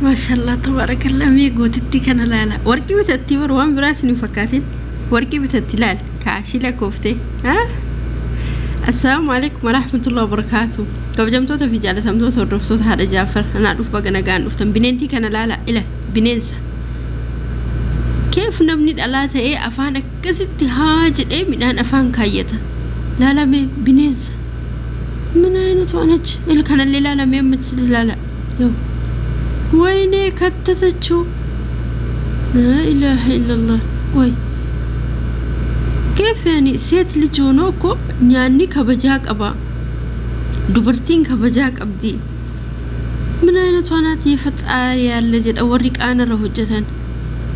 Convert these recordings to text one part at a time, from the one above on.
Maashaallah, tabaarakallaa. Mee gootitti kana laala. Warqii bitatti bar, waan biraas hin fakkaatin. Warqii bitatti laal, kaashii lakkoofte. Assalaamu alaikum warahmatullahi wabarakaatu. Kabajamtoota fi jaalatamtoota hordoftoota haadha Jaafar, anaa dhuuf, baga nagaan dhuftan. Bineentii kana laala, ila bineensa. Keef namni dhalaa ta'ee afaan akkasitti haa jedhee midhaan afaan kaayyata? Laalame bineensa. ምን አይነቷ ነች? ila kanallee laalamee ammatti laala. ወይኔ ከተተችው። لا إله إلا الله። ቆይ كيف يعني ሴት ልጅ ሆኖ እኮ nyaanni kabajaa qaba. Dubartiin kabajaa qabdi. ምን አይነቷ ናት? የፈጣሪ ያለ jedha warri qaanarra hojjetan.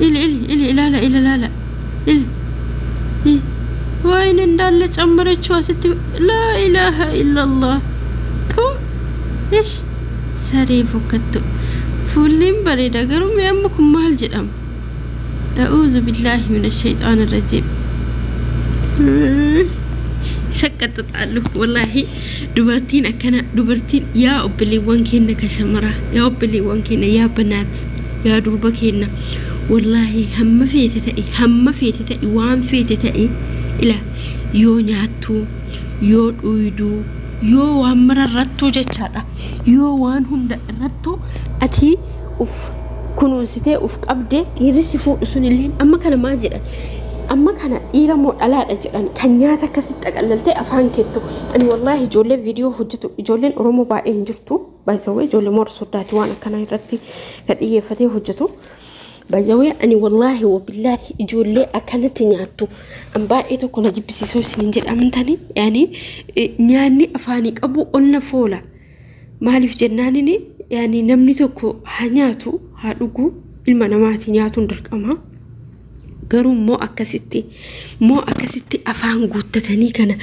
Ili ili ili, ilaala, ila laala, ili. ወይኔ እንዳለ ጨመረችው asitti። لا إله إلا الله። ቱ እሽ saree fokkattu. Fuulliin bareeda, garuu mee amma kun maal jedhama? أعوذ بالله من الشيطان الرجيم። Saqqaxaxaallu wallaahi. Dubartiin akkana, dubartiin, yaa obboleewwan keenya ka shamaraa, yaa obboleewwan keenya, yaa banaat, yaa durba keenya, wallaahi hamma feete ta'e, hamma feete ta'e, waan feete ta'e, ila yoo nyaattu, yoo dhuyduu, yoo waan mara irrattuu jechaadha, yoo waan hunda irrattuu ati uf kunuunsitee uf qabdee, dhiirri si fuudhu sun illee amma kana maal jedhan? Amma kana dhiira moo dhalaadha jedhan kan nyaata akkasitti xaqallaltee afaan keettu? Ani wallaahi ijoollee viidiyoo hojjetu, ijoolleen Oromoo baay'een jirtu, baay'isawwee ijoollee moora soddaati waan akkanaa irratti ka xiyyeeffatee hojjetu. Baay'awee ani wallaahi wabillaahi ijoollee akkanatti nyaattu an baay'ee tokko na jibbisiisoo isiniin jedha. Amantanii yaani nyaanni afaanii qabu ol na foola. Maaliif jennaanini, yaani namni tokko haa nyaatu haa dhugu, ilma namaati, nyaatuun dirqama. Garuu immoo akkasitti afaan guuttatanii kana,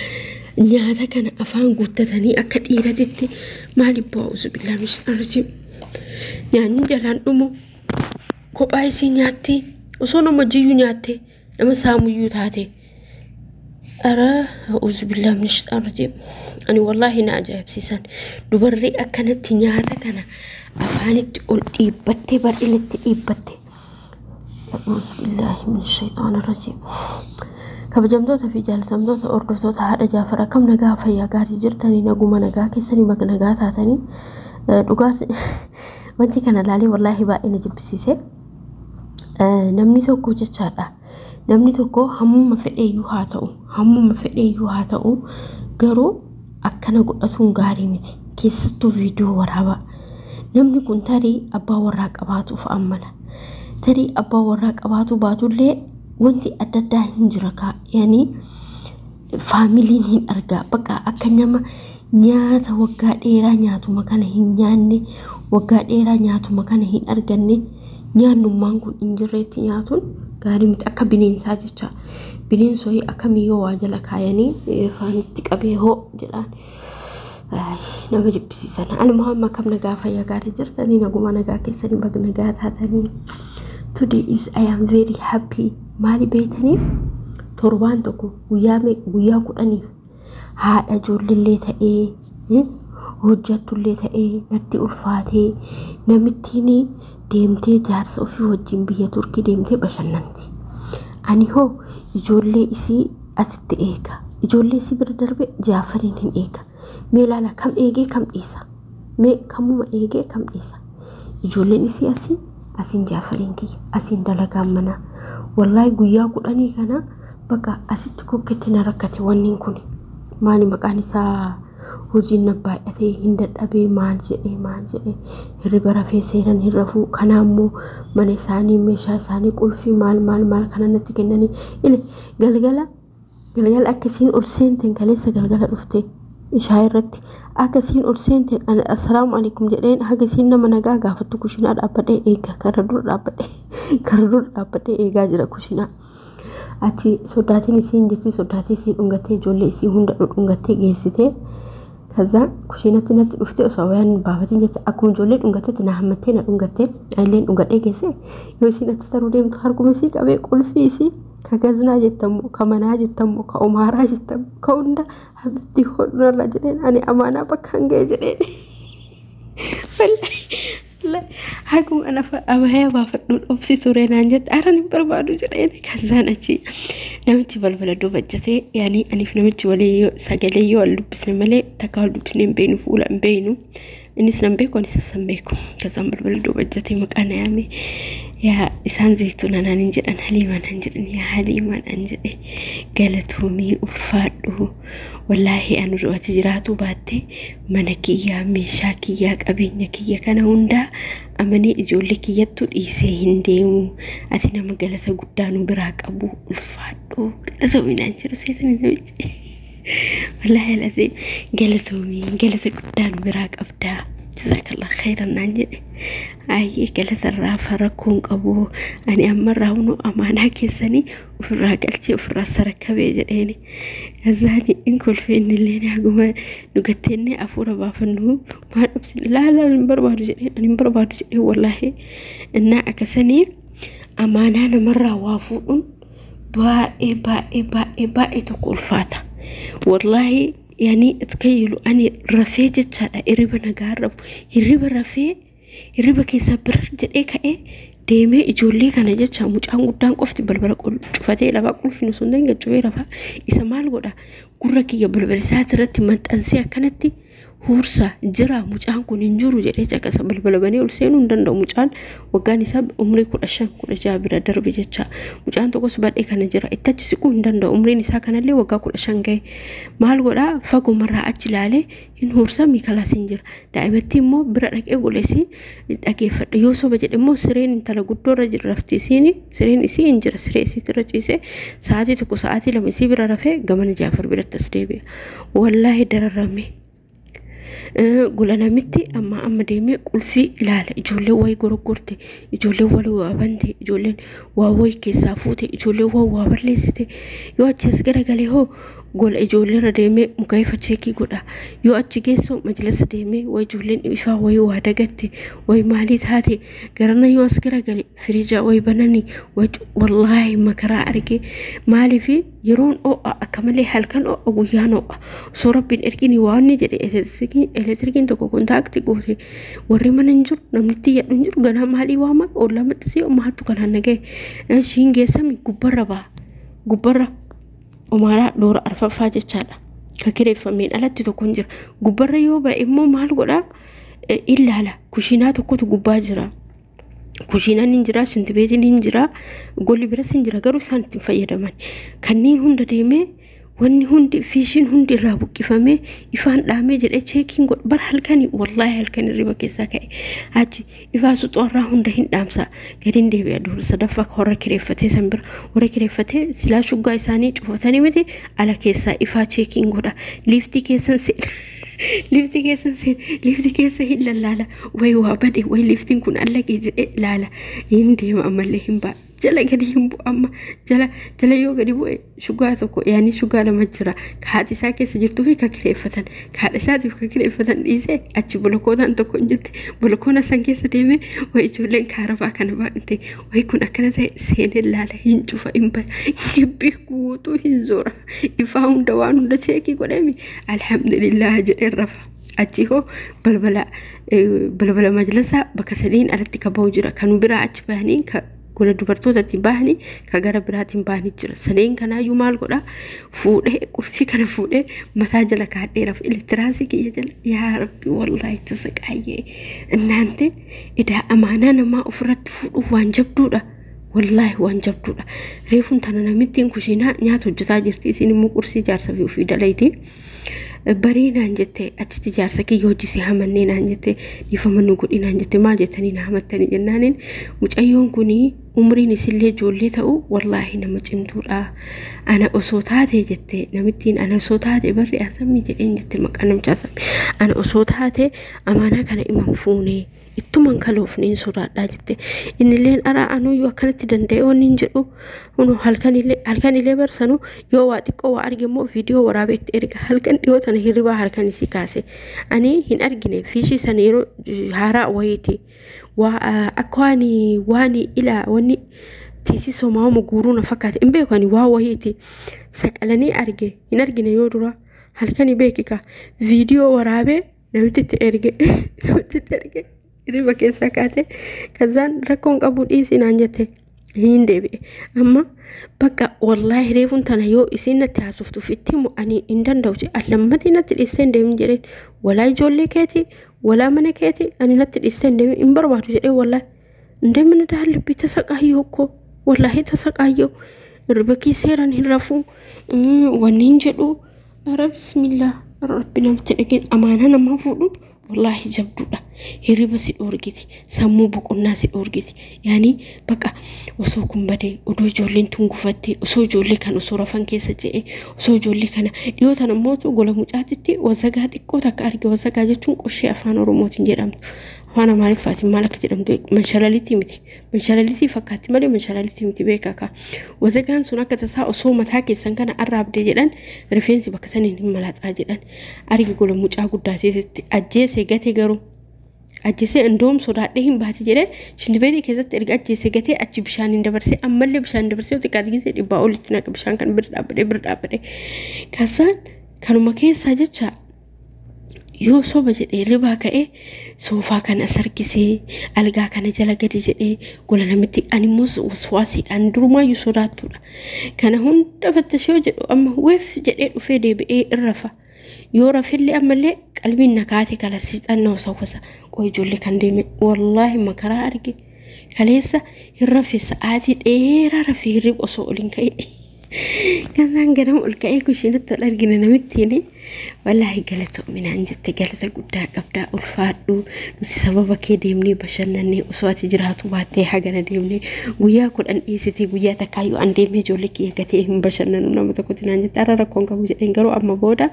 nyaata kana afaan guuttatanii akka dhiiratitti maaliif bu'aa? أعوذ بالله من الشيطان الرجيم. Nyaanni jalaan dhumu, kophaa isii nyaatti, osoo nama jiyyuu nyaatte, nama saamuyyuu taate. Ara أعوذ بالله من الشيطان الرجيم. Ani wallaahi na ajaa'ibsiisan dubarri akkanatti nyaata kana afaanitti ol dhiibbattee, bal'inatti dhiibbatte. أعوذ بالله من الشيطان الرجيم. Kabajamtoota fi jaalatamtoota hordoftoota haadha Jaafar, akkam nagaa, fayyaa gaarii jirtanii? Naguma nagaa keessanii, baga nagaa taatanii. Dhugaas wanti kana laalee wallaahi baay'ee na jibbisiise. Namni tokko jechaadha, namni tokko hammuma fedheeyyuu haa ta'u, hammuma fedheeyyuu haa ta'u, garuu akkana godhatuun gaarii miti, keessattuu viidiyoo waraabaa. Namni kun tarii abbaa warraa qabaatuuf ammala, tarii abbaa warraa qabaatu baatullee wanti adda addaa hin jira kaa, yaani faamiliin hin argaa. Bakka akka nama nyaata waggaa dheeraa nyaatuma kana hin nyaanne, waggaa dheeraa nyaatuma kana hin arganne, nyaannummaan kun hin jirreetti nyaatuun gaarii miti. Akka bineensaa jecha, bineensoo akka miyyoo waa jala kaayanii afaanitti qabee hoo jedhaan nama jibbisiisan. Ani Muhammad, kam nagaa, fayyaa gaarii jirtanii? Naguma nagaa keessanii, baga nagaa taatanii. Today is I am very happy. Maali beeytanii? Torbaan tokko guyyaa guyyaa 10f haadha ijoolleellee ta'ee hojjattullee ta'ee natti ulfaatee, namittiin deemtee jaarsa ofii wajjin biyya Turkii deemtee bashannanti. Ani hoo ijoollee isii asitti eega. Ijoollee isii bira darbe Jaafariin hin eega. Mee ilaala, kam eegee kam dhiisa? Mee kamuma eegee kam dhiisa? Ijoolleen isii asii, asiin Jaafariin kiyya, asiin dalagaan manaa. Wallaahi guyyaa 10 kana bakka asitti kokketti na rakkate wanni kun. Maali maqaan isaa, hojiin na baay'atee hin dadhabee, maal jedhee maal jedhee, hirriba rafee seeran hin rafuu. Kanaa immoo mana isaanii, meeshaa isaanii, qulfii maal maal maal kana natti kennanii, ile galgala galgala akkasiin ol seenteen, kaleessa galgala dhufte ishaa irratti akkasiin ol seenteen assalaamu alaikum jedheen, haga isiin nama nagaa gaafattu kushinaa dhaabbadhee eega, karra dura dhaabbadhee eegaa jira kushinaa. Achi soddaatiin isiin jirti, soddaatii isii dhungattee, ijoollee isii hunda dhungattee geessitee, ከዛ kushiinatti natti dhuftee, osoo waan baafatiin jecha, akkuma ijoollee dhungattetti na hammattee na dhungattee, anillee dhungadhee geesse. Yoo isiin achi taruu deemtu harkuma isii qabee qulfii isii ka gaznaa jettamu, ka manaa jettamu, ka umaaraa jettamu, ka hunda habibtii hodhunarra jedheen, ani amaanaa bakka hin ga'e jedheen. Haguma ana abayaa baafadhuun obsi ture naan jette aran hin barbaadu jedheen. Kan achi namichi balbala duuba ejjatee, yaani aniif namichi walii sagalee yoo wal dubbisne malee takka wal dubbisne hin beeknu, fuula hin beeknu. Innis nan beeku, anis san beeku. Kasaan balbala duuba ejjatee maqaa na yaame. Yaa isaan Zaytuuna naan hin jedhan, Haliimaa naan jedhan. Yaa Haliimaa naan jedhe, galatoomii, ulfaadhu. Wallaahi anu du'ati jiraatu baatte mana kiyyaa, meeshaa kiyyaa, qabeenya kiyya kana hundaa amanii ijoollee kiyyattu dhiisee hin deemu. Ati nama galata guddaa nu biraa qabu, ulfaadhu, galatoomii naan jedhu seetanii namichi. Wallaahi alazim galatoomii, galata guddaa nu biraa qabdaa. Jazaakallah khairan naan jedhe. Ayyee, galata irraa rakkoon qabu, ani ammarraa hunoo amaanaa keessanii ofirraa galchee ofirraa sarakkabee jedheeni. Kazaani in kolfee, innillee haguma dhugatteenne hafuura baafannu maal dhabsine laala hin barbaadu jedheen, ani hin barbaadu jedheen wallaahi. Innaa akkasanii amaanaa namarraa waa fuudhuun baay'ee baay'ee baay'ee baay'ee tokko ulfaata. Wallaahi yaani itkayyilu ani rafee jechaadha, hirriba nagaa rafu, hirriba rafee hirriba keessaa bira jedhee ka'ee deemee ijoollee kana jecha mucaan guddaan qofti balbala cufatee lafaa qulfiin osoo hin ta'in cufee rafaa. Isa maal godha, gurra kiyya balbala isaa irratti maxxansee akkanatti huursa jira. Mucaan kun hin jiru jedhee caqasa, balbala banee ol seenuu hin danda'u. Mucaan waggaan isaa umrii 15 16 bira darbe jecha. Mucaan tokkos badhee kana jira, itti achi siquu hin danda'u, umriin isaa kanallee waggaa 15 ga'e. Maal godhaa, fagumarraa achi ilaalee hin huursa, miikalaas hin jira. Daa'imatti immoo bira dhaqee godhesii dhageeffadha. Yoo soba jedhe immoo sireen intala guddoorra jira rafti isiin, sireen isii hin jira, siree isiitirra ciisee sa'aatii 1 sa'aatii 2 isii bira rafee gamana Jaafar biratti as deebi'a. Wallaahi dararame. Gola namitti amma amma deemee qulfii ilaala. Ijoolleen wayii goroggorte, ijoolleen walii waa bante, ijoolleen waa wayii keessaa fuute, ijoolleen waa waa balleessite. Yoo achi as garagalee hoo gola ijoolleerra deemee mukaayif check godha. Yoo achi geessu majlisa deemee wayi ijoolleen ifaa wayii waa dagatte, wayi maalii taate garana. Yoo as garagale firiijaa wayi bananii, wallaahi makaraa arge. Maaliif yeroon ho'a akka malee, halkan ho'a, guyyaan ho'a. Osoo rabbiin ergini waan inni jedhe elektirikiin tokko contact goote, warri mana hin jiru, namni itti yadhu hin jiru. Ganaa maalii waama, ollaa maxxisee maaltu kanaan nagaye ishiin geessami gubbarra ba'a, gubbarra omaaraa doora arfaffaa jechaadha. Ka kireeffameen alatti tokko hin jira. Gubbarra yoo ba'e immoo maal godhaa, ilaala, kushiinaa tokkotu gubbaa jira. Kushiinaan hin jira, shintibeetiin hin jira, golli biras hin jira, garuu isaan ittiin fayyadaman. Kanneen hunda deemee wanni hundi fiishiin hundi irraa buqqifamee ifaan dhaamee jedhee checkiin godha. Bara halkanii wallaahi halkan hirriba keessaa ka'e achi ifaa suxoorraa hunda hin dhaamsa, gadi hin deebi'a. Dura sadaffaa warra kireeffatee san bira, warra kireeffatee silaa shuggaa isaanii cufatanii miti, ala keessaa ifaa checkiin godha. Liiftii keessan seena, liiftii keessan seena, liiftii keessa hin lallaala, wayi waa bade, wayi liiftiin kun allaqee jedhee ilaala. Hin deema, ammallee hin ba'a, jala gadi hin bu'u. Amma jala jala yoo gadi bu'e shugaa tokko, yaani shugaa lama jira, ka haati isaa keessa jirtuu fi ka kireeffatan. Ka haadha isaatiif ka kireeffatan dhiisee achi bolokootaan tokko hin jirti, bolokoona san keessa deemee wayi ijoolleen kaarabaa kana baaqte, wayi kun akkana ta'e seenee laala, hin cufa, hin baya, gibbii guutuu hin zoora, ifaa hunda waan hunda check godhemi, alhamdulillah jedhee rafa. Achi hoo balbala balbala majlisaa bakka sadiin alatti ka bahu jira, kan biraa achi bahanii ka gola dubartootaatiin bahanii, ka gara biraatiin bahanii jira. Sadeen kanaayyuu maal godha, fuudhee qulfii kana fuudhee mataa jala kaadhee rafu, elektiraasii kiyya jala. Yaa rabbi, wallaahi tasaqaayyee innaante idaa amaanaa namaa ofirratti fuudhuuf waan jabduudha. Wallaahi waan jabduudha. Reefuun tana namittiin kushiinaa nyaata hojjetaa jirti, isiin immoo qursii jaarsa fi ofii dalayti. Barii naan jette, achitti jaarsa kiyya hojii hamannee naan jette, dhiifama nu godhi naan jette. Maal jettanii na hamattanii jennaaniin, mucayyoon kun umriin isillee ijoollee ta'u wallaahi nama cimtuudha. Ana osoo taate jette namittiin, ana osoo taate barri asammi jedheen jette, maqaa namicha asammi. Ana osoo taate amaanaa kana iman fuunee ittuman kaloofneen sodaadhaa jette. Innilleen araa anuyyuu akkanatti danda'e wanni hin jedhu hunu halkanillee barsanu yoo waa xiqqoo waa arge immoo viidiyoo waraabee itti erga. Halkan dhiyoo tana hirribaa halkan isii kaase, ani hin argine fiishii sana, yeroo haaraa wayiiti waa akka waan waan ila wanni tiisii somaawuma guuruu na fakkaate, hin beeku ani, waa wayiiti saqalanii arge, hin argine yoo dura halkani beekika viidiyoo waraabee namitti itti erge, namitti itti erge. Hirriba keessaa kaate kazaan rakkoon qabu dhiisii naan jette hin deebi'e. Amma bakka wallaahi reefuun tana yoo isiin natti haasoftuuf itti himu ani hin danda'u jedhe. Allammatii natti dhiistee hin deemin jedheen. Walaa ijoollee keeti, walaa mana keeti, ani natti dhiistee hin deemin hin barbaadu jedhee wallaahi. Hin daalibbi tasaqaayyoo koo, wallaahi tasaqaayyoo. Hirriba kii seeraan hin rafuu, wanni hin jedhu. Ara bismillah, rabbi namatti dhageen amaanaa namaa fuudhu wallaahi jabduudha. Hirriba si dhoorgiti, sammuu boqonnaa si dhoorgiti. Yaani bakka osoo kun badee, odoo ijoolleen tun gufattee, osoo ijoollee kan osoo rafan keessa je'e, osoo ijoollee kana dhiyoo tana immoo gola mucaatitti wazagaa xiqqoo takka arge. Wazagaa jechuun qoshee afaan Oromootiin jedhamtu. Afaan Amaariffaatiin maal akka jedhamtu manshalalitii miti. Manshalalitii fakkaatti malee manshalalitii miti beekaa kaa. Wazagaan sun akka tasaa osoo mataa keessan kana arraabdee jedhan rifeensi bakka saniin hin malaxaa jedhan. Arge gola mucaa guddaa seesetti ajjeesee gate garuu. Ajjeesee indoom sodaadhee hin baati jedhee shintibeetii keessatti erga ajjeesee gatee achi bishaaniin dabarsee ammallee bishaan dabarsee yoo xiqqaate gisee 100 olitti naqa bishaan kan bira dhaabbadhee bira dhaabbadhee. Kasaan kanuma keessaa jecha yoo soba jedhee ribaa ka'ee soofaa kana as harkisee algaa kana jala gadi jedhee gola namitti ani immoo waswaasiidhaan durumaayyuu sodaattuudha. Kana hunda fattashee jedhu amma weef jedhee dhufee deebi'ee irrafa. Yoo rafellee ammallee qalbiin na kaate kala siixan na wasawwasa. Qoy ijoollee kan deeme wallaahi makaraa arge. Kaleessa hin rafe sa'aatii dheeraa rafe hirriba osoo ol hin ka'e. Kanaan ganama ol ka'ee kushiinatti ol argina namittiin wallaahi galatoominaan jette galata guddaa qabdaa ulfaadhu nuti sababa kee deemnee bashannannee osoo ati jiraatu baattee hagana deemnee guyyaa 10 dhiisitee guyyaa takkaayyuu an deemee ijoollee kiyya gatee hin bashannanu nama tokkotti naan jette har'a rakkoon qabu jedheen garuu amma booda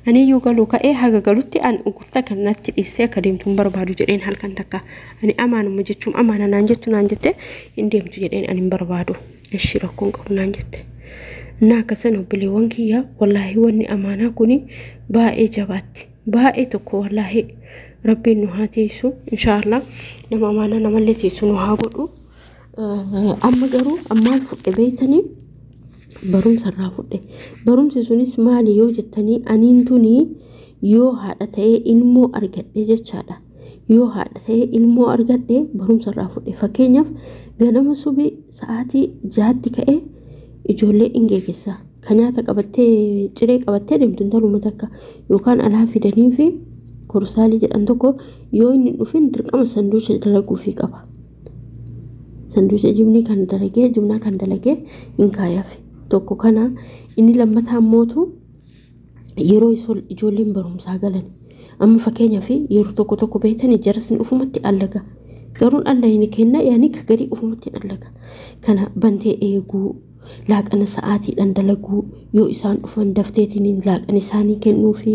aniyyuu galuu ka'ee haga galutti an gurta kan natti dhiistee akka deemtu hin barbaadu jedheen halkan takka ani amaanuma jechuun amaana naan jettu naan jette hin deemtu jedheen ani hin barbaadu ishii rakkoon qabu naan jette. Na akkasan obboleewwan kiyya wallaahi wanni amaanaa kuni baay'ee jabaatti. Baay'ee tokko wallaahi rabbiin nu haa teessu inshaallah nama amaanaa namallee teessu nu haa godhu. Amma garuu ammaan fudhe beektanii barumsa irraa fudhe. Barumsi sunis maali yoo jettanii aniin tuni yoo haadha ta'ee ilmoo argadhe jechaadha. Yoo haadha ta'ee ilmoo argadhe barumsa irraa fudhe. Fakkeenyaaf ganama subii sa'aatii 6tti ka'ee ijoollee hin geegessa. Kan nyaata qabattee ciree qabattee deemtu intaluma takka yookaan alaa fidanii fi korsaalii jedhan tokko yoo inni hin dhufin dirqama sanduuqa dalaguufii qaba. Sanduuqa jibnii kan dalagee jibnaa kan dalagee hin kaayaaf. Tokko kana inni lammataa mootu yeroo ijoolleen barumsaa galan. Amma fakkeenyaaf yeroo tokko tokko beektanii jarasni ufumatti allaga. Garuun alla hin kenna yaani ka garii ufumatti allaga. Kana bantee eeguu. Laaqana sa'aatiidhaan dalaguu yoo isaan dhufan dafteetiin laaqana isaanii kennuu fi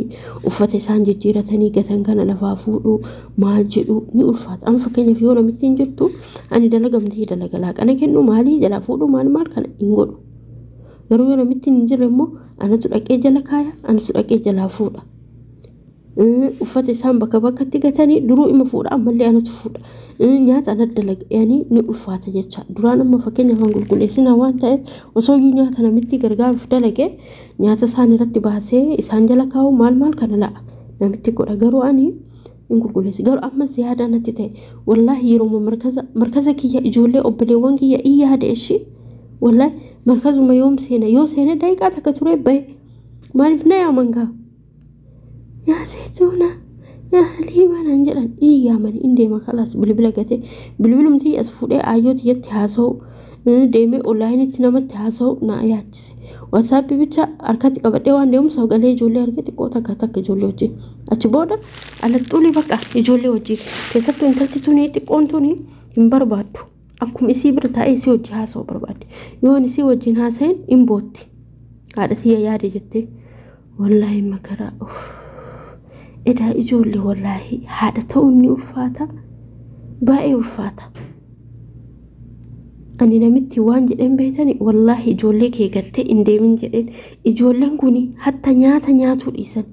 uffata isaan jijjiiratanii gatan kana lafaa fuudhuu maal jedhu ni ulfaata. Amma fakkeenyaaf yoo namitti hin jirtu ani dalagamtee dalaga laaqana kennuu maalii jalaa fuudhuu maal maal kana hin godhu. Garuu yoo namitti hin jirre immoo anatu dhaqee jala kaaya anatu dhaqee jalaa fuudha. Uffata isaan bakka bakkatti gatanii duruu ima fuudha ammallee anatu fuudha. Nyaata ana dalaga yaani ni ulfaata jecha. Duraan amma fakkeenyaaf an qulqulleessinaa waan ta'eef osoo iyyuu nyaata namitti gargaaruuf dalage nyaata isaan irratti baasee isaan jala kaa'u maal maal kana la'a namitti godha. Garuu ani hin qulqulleessi. Garuu amma ziyaadaa natti ta'e wallaahi yeroo markaza kiyya ijoollee obboleewwan kiyya in yaada ishii wallaahi markazuma yoom seena yoo seene daqiiqaa takka ture bahe maaliif na yaaman gaa? Yaa Zeetuuna yaa Haliimaa naan jedhan in yaamani in deema kalaas bilbila gatee bilbilumti as fuudhee aayyoo tiyyatti haasa'u deemee onlaayinitti namatti haasa'u na yaachise. Waatsaappii bicha harkatti qabadhee waan deemu sagalee ijoollee argee xiqqoo takka takka ijoollee wajjin. Achi booda alaxxuulii bakka ijoollee wajjin keessattuu intalti tuni xiqqoon tuni hin barbaaddu. Akkuma isii bira taa'ee isii wajjin haasa'u barbaadde. Yoo ani isii wajjin haasa'in hin bootti. Haadha tiyya yaade jettee wallaahi makaraa. Edaa ijoollee wallaahi haadha ta'uun ni ulfaata. Baay'ee ulfaata. Ani namitti waan jedheen beektani wallaahi ijoollee kee gattee hin deemin jedheen ijoolleen kuni hatta nyaata nyaatuu dhiisan.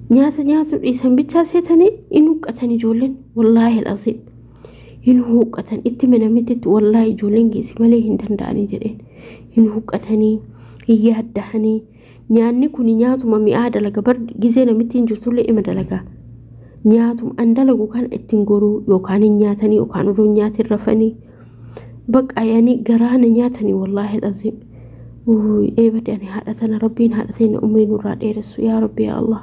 Nyaata nyaatuu dhiisan bichaa seetanii hin huqqatan ijoolleen wallaahi al-aziim. Hin huqqatan itti namitti wallaahi ijoolleen keessi malee hin danda'anii jedheen. Hin huqqatanii hin yaaddahanii. Nyaanni kun nyaatuma mi'aa dalaga bar gizee namitti hin jirtullee ima dalagaa. Nyaatuma an dalagu kana ittiin goruu yookaan hin nyaatanii yookaan odoo hin nyaatin rafanii bakka yaani garaa na nyaatanii, wallaahi aziim. Eebade, ani haadha tana, rabbiin haadha teenya umrii nurraa dheeressu, yaa rabbi, yaa Allah.